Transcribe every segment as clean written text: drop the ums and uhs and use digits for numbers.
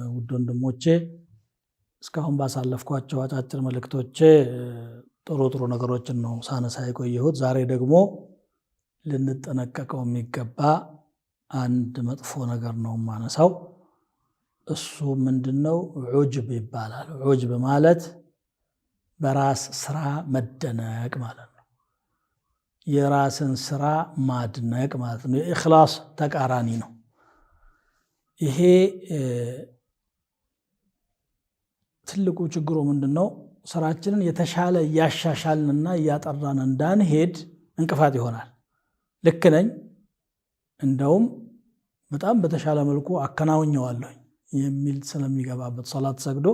ውድ ወንድሞቼ፣ እስካሁን ባሳለፍኳቸው አጫጭር መልእክቶቼ ጥሩ ጥሩ ነገሮችን ነው ሳነሳ የቆየሁት። ዛሬ ደግሞ ልንጠነቀቀው የሚገባ አንድ መጥፎ ነገር ነው የማነሳው። እሱ ምንድነው? ዑጅብ ይባላል። ዑጅብ ማለት በራስ ስራ መደነቅ ማለት ነው። የራስን ስራ ማድነቅ ማለት ነው። የኢኽላስ ተቃራኒ ነው። ይሄ ትልቁ ችግሩ ምንድነው? ስራችንን የተሻለ እያሻሻልንና እያጠራን እንዳንሄድ እንቅፋት ይሆናል። ልክ ነኝ፣ እንደውም በጣም በተሻለ መልኩ አከናውኘዋለሁኝ የሚል ስለሚገባበት ሰላት ሰግዶ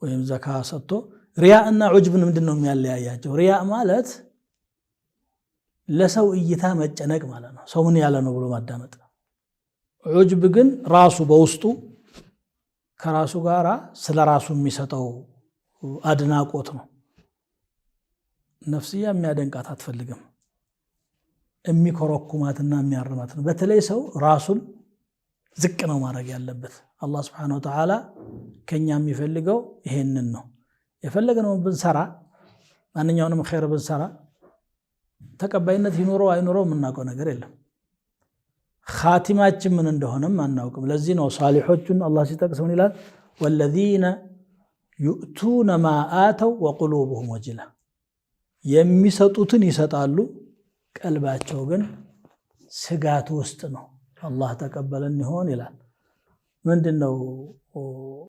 ወይም ዘካ ሰጥቶ። ሪያ እና ዑጅብን ምንድን ነው የሚያለያያቸው? ሪያ ማለት ለሰው እይታ መጨነቅ ማለት ነው። ሰው ምን ያለ ነው ብሎ ማዳመጥ። ዑጅብ ግን ራሱ በውስጡ ከራሱ ጋር ስለ ራሱ የሚሰጠው አድናቆት ነው። ነፍስያ የሚያደንቃት አትፈልግም። የሚኮረኩማትና የሚያርማት ነው። በተለይ ሰው ራሱን ዝቅ ነው ማድረግ ያለበት። አላህ ስብሓነሁ ወተዓላ ከኛ የሚፈልገው ይሄንን ነው። የፈለግነውን ብንሰራ፣ ማንኛውንም ኸይር ብንሰራ ተቀባይነት ይኖረው አይኖረው የምናውቀው ነገር የለም። ኻቲማችን ምን እንደሆነም አናውቅም። ለዚህ ነው ሳሊሖቹን አላህ ሲጠቅስ ምን ይላል? والذين يؤتون ما آتوا وقلوبهم وجلة። የሚሰጡትን ይሰጣሉ፣ ቀልባቸው ግን ስጋት ውስጥ ነው። አላህ ተቀበለን ይሆን ይላል። ምንድን ነው?